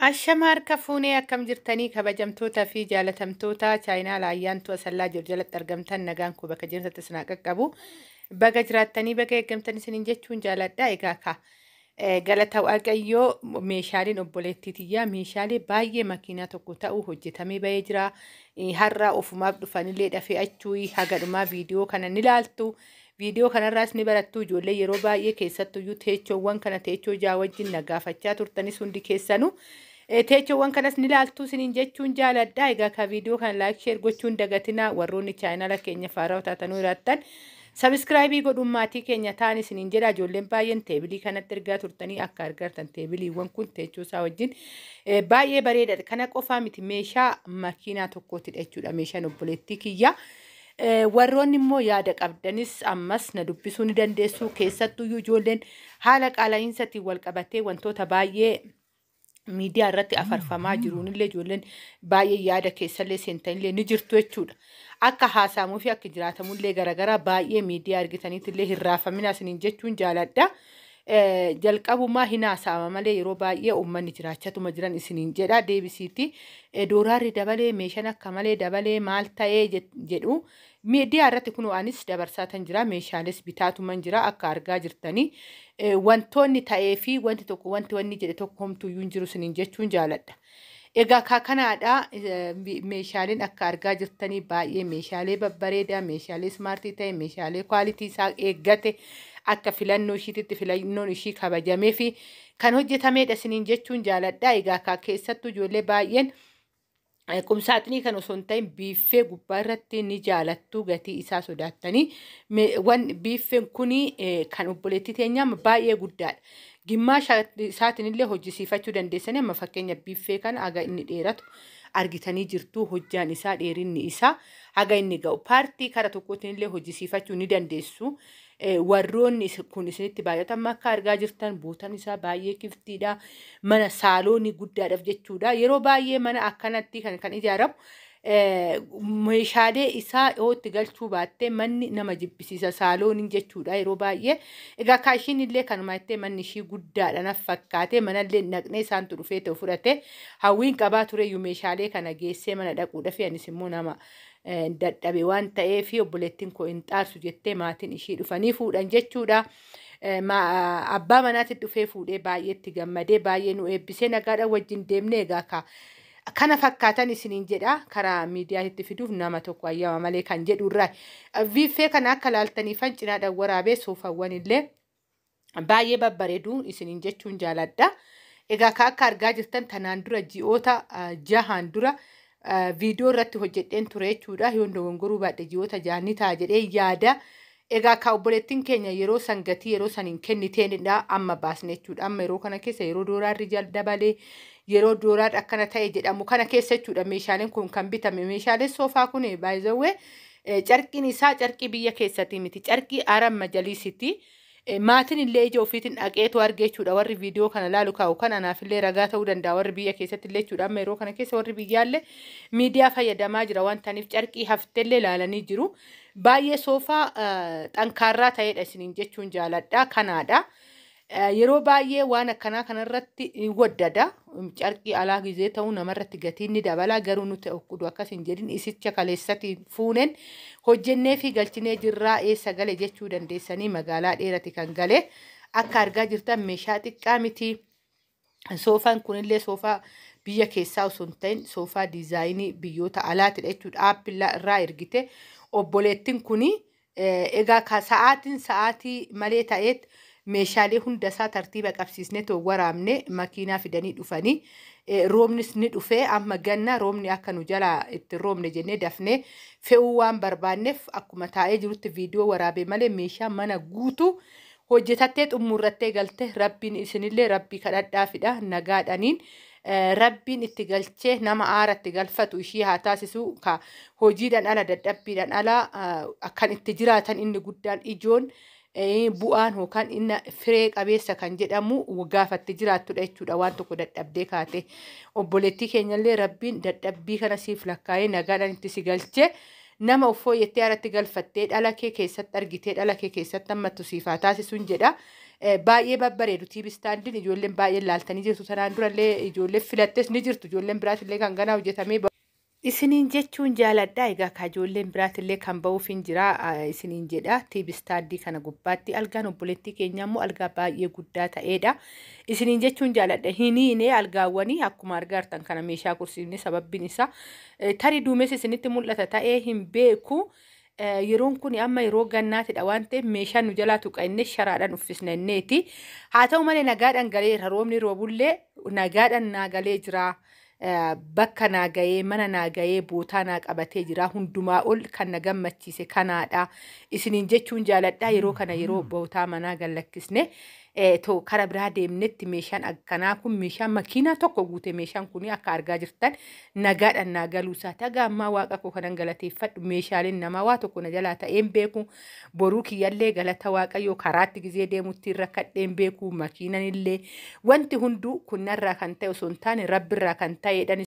Ashama harka fuunee akkam jirtanii kabajamtootaa fi jaalatamtoota chaayinaa laayyaantu asallaa jiru jalatti argamtan nagaan koo bakka jirtanitti isin haa qaqqabu. Baga jiraattanii baga eeggamtan isiniin jechuun jaaladha. Egaa ka galata Waaqayyoo meeshaaleen obboleettii tiyyaa meeshaalee baay'ee makiinaa tokko ta'u hojjetamee bahee jira. Har'a ofumaaf dhufanillee dafee achuu haga dhumaa viidiyoo kana ni ilaaltu. Viidiyoo kanarraas ni barattu ijoollee yeroo baay'ee keessattuyyuu teechoowwan kana teechoo jaa wajjin na gaafachaa turtanis hundi keessanuu. Teechoowwan kanas ni ilaaltu isiniin jechuun jaaladha. Egaa ka viidiyoo kana like share gochuun dagatinaa warroonni chaayinaala keenya faaraa taatanuu jiraattan. Subscribe godhuun maatii keenya ta'an isiniin jedha. Ijoolleen baay'een teebilii kanatti ergaa turtanii akka argartan teebiliiwwan kun teechoo isaa wajjin baay'ee bareedaadha. Kana qofaa miti meeshaa makiinaa tokkootidha jechuudha. Meeshaan obboleettii kiyya. Warroonni immoo yaada qabdanis ammas na dubbisuu ni dandeessu. Keessattuyyuu ijoolleen haala qaala'iinsatiin wal qabatee wantoota baay'ee miidiyaa irratti afarfamaa jiruunillee ijoolleen baay'ee yaada keessallee seentanillee ni jirtu jechuudha. Akka haasaamuu fi akka jiraatamullee garaagaraa baay'ee miidiyaa argitaniitillee hin raafamina isiniin jechuun jaaladha. Jalqabumaa hin haasa'ama malee yeroo baay'ee uummanni jiraachatuma jiran isiniin jedha deebisiiti. Dooraarri dabalee meeshaan akka malee dabalee maal ta'ee jedhu miidiyaa irratti kun anis dabarsaatan jira meeshaales bitaatuman jira akka argaa jirtanii. Wantoonni ta'ee fi wanti tokko wanti wanni jedhe tokko homtuyyuu hin jiru isiniin jechuun jaaladha. Egaa ka kanaadha meeshaaleen akka argaa jirtanii baay'ee meeshaalee babbareedaa meeshaalee smartii ta'e meeshaalee quality isaa eeggate akka filannoo ishiititti filannoon ishii kabajamee fi kan hojjetamedha isiniin jechuun jaaladha. Egaa ka keessattuu ijoollee baay'een qumsaaxinii kan osoo hin ta'in biiffee gubbaa irratti ni jaalattu gatii isaa sodaattanii. Biiffeen kuni kan obboleettii teenyaa baay'ee guddaadha. Gimmaasha isaatiin illee hojjisiifachuu dandeessanii amma fakkeenya biiffee kana haga inni dheeratu argitanii jirtu hojjaan isaa dheerinni isaa haga inni ga'u. Paartii kara tokkootiin illee hojjisiifachuu ni dandeessu. Warroonni kun isinitti baay'atu amma akka argaa jirtan bootaan isaa baay'ee kiftiidha. Mana saaloonii guddaadhaaf jechuudha. Yeroo baay'ee mana akkanatti kan ijaaramu meeshaalee isaa yoo itti galchuu baattee manni nama jibbisiisa saalooniin jechuudha yeroo baay'ee. Egaa kaashiin illee kanuma jettee manni ishii guddaadha naf fakkaate manallee naqnee isaantu dhufee ta'u fudhate hawwiin qabaa tureyyuu meeshaalee kana geessee mana dhaquudhaaf anis immoo nama dadhabe waan ta'eef obboleettiin koo hin xaarsu jettee maatiin ishii dhufanii fuudhan jechuudha. Abbaa manaatti dhufee fuudhee baay'eetti gammadee baay'ee nu eebbisee nagaadhaan wajjin deemnee egaa ka kana fakkaatan isiniin jedha karaa miidiyaatti fiduuf nama tokko ayyaama malee kan jedhu irraa. Biiffee kana akka laaltaniifan cinaadhaan waraabee soofawwan illee baay'ee babbareedu isiniin jechuun jaaladha. Egaa ka akka argaa jirtan tanaan dura ji'oota jahaan dura viidiyoo irratti hojjedheen ture jechuudha. Yoon dogongoruu baadhe ji'oota jahan ni ta'a jedhee yaada. Egaa ka obboleettiin keenya yeroo san gatii yeroo san hin kenniteenidha amma baasne jechuudha. Amma yeroo kana keessa yeroo dooraarri dabalee yeroo dooraarri akkana ta'e jedhamu kana keessa jechuudha meeshaaleen kun kan bitame. Meeshaaleen soofaa kun baay'ee carqiin isaa carqii biyya keessatti miti carqii aran majaliisiti. Maatiin illee ija ofiitiin dhaqeetu arge jechuudha. Warri viidiyoo kana laalu kaa'u kan anaaf illee ragaa ta'uu danda'a warri biyya keessatti illee jechuudha. Amma yeroo kana keessa warri biyyaallee miidiyaa fayyadamaa jira waan ta'aniif carqii haftellee ilaalanii jiru. Baay'ee soofaa xankaarraa ta'edha isiniin jechuun jaaladha. Kanaadha. Yeroo baay'ee waan akkanaa kanarratti ni waddada. Carqii alaa gizee ta'uu namarratti gatiin ni dabala. Garuu nuti okkudu akkas hin jedhin isicha kaleessatti fuuneen hojjennee fi galchinee jirraa eessa gale jechuu dandeessanii magaalaa dheerati kan gale. Akka argaa jirtan meeshaa xiqqaa miti. Soofaan kunillee soofaa biyya keessaa osoo hin ta'in soofaa diizaayinii biyyoota alaatidha jechuudha. Aappilaa irraa ergite obboleettiin kuni egaa sa'aatiin sa'aatii malee ta'eet meeshaalee hundasaa tartiiba qabsiisnee too waraabne makiinaa fidanii dhufanii roobnis ni dhufee amma ganna roobni akka nu jalaa itti roobne jennee dafnee fe'uu waan barbaanneef akkuma taa'ee jirutti viidiyoo waraabee malee meeshaa mana guutuu hojjetattee xumurrattee galte rabbiin isinillee rabbii kadhadhaafidha nagaadhaniin. Rabbiin itti galchee nama aaratti galfatu ishii haa taasisu ka hojiidhaan ala dadhabbiidhaan ala kan itti jiraatan inni guddaan ijoon bu'aan yookaan inni firee qabeessa kan jedhamu gaafatti jiraattudha jechuudha waan tokko dadhabdee kaate. Obboleettii keenyallee rabbiin dadhabbii kana siif lakkaa'ee nagaadhaan itti si galchee nama of fooyyettee aaratti galfattee dhala kee keessatti argitee dhala kee keessatti hammattu siif haa taasisuun jedha. Baay'ee babbareedu TV standiin ijoolleen baay'ee laaltanii jirtu. Tanaan durallee ijoollee filattes ni jirtu. Ijoolleen biraatillee kan ganaa hojjetamee isiniin jechuun jaaladha. Egaa ka ijoolleen biraatillee kan ba'uuf hin jira isiniin jedha. TV standii kana gubbaatti algaan obboleettii keenya immoo algaa baay'ee guddaa ta'edha. Isiniin jechuun jaaladha. Hiniine algaawwanii akkuma argaa jirtan kana meeshaa kursiifne sababbiin isaa tarii duumessi isinitti mul'ata ta'ee hin beeku. Yeroon kun amma yeroo gannaatidha waan ta'eef meeshaan nu jalaa tuqa inni sharaadhaan uffisna inneeti. Haa ta'u malee nagaadhaan galeera, roobni roobullee nagaadhaan naa galee jira. Bakka naa gahee, mana naa gahee, bootaa naa qabatee jira. Hundumaa ol kan na gammachiise kanaadha. Isiniin jechuun jaaladha. Yeroo kana yeroo bootaa manaa gallakkisne to kara biraa deemnetti meeshaan akkanaa kun meeshaan makiinaa tokko guute, meeshaan kun akka argaa jirtan nagaadhaan naa galuu isaati. Haga ammaa waaqa koo kanan galateeffadhu, meeshaaleen namaa waa tokko na jalaa ta'een beeku. Boruu kiyyallee galata waaqayyoo karaatti gizee deemutti rakkadheen beeku, makiinan illee wanti hunduu kunnarraa kan ta'e osoo hin taane rabbirraa kan ta'edha.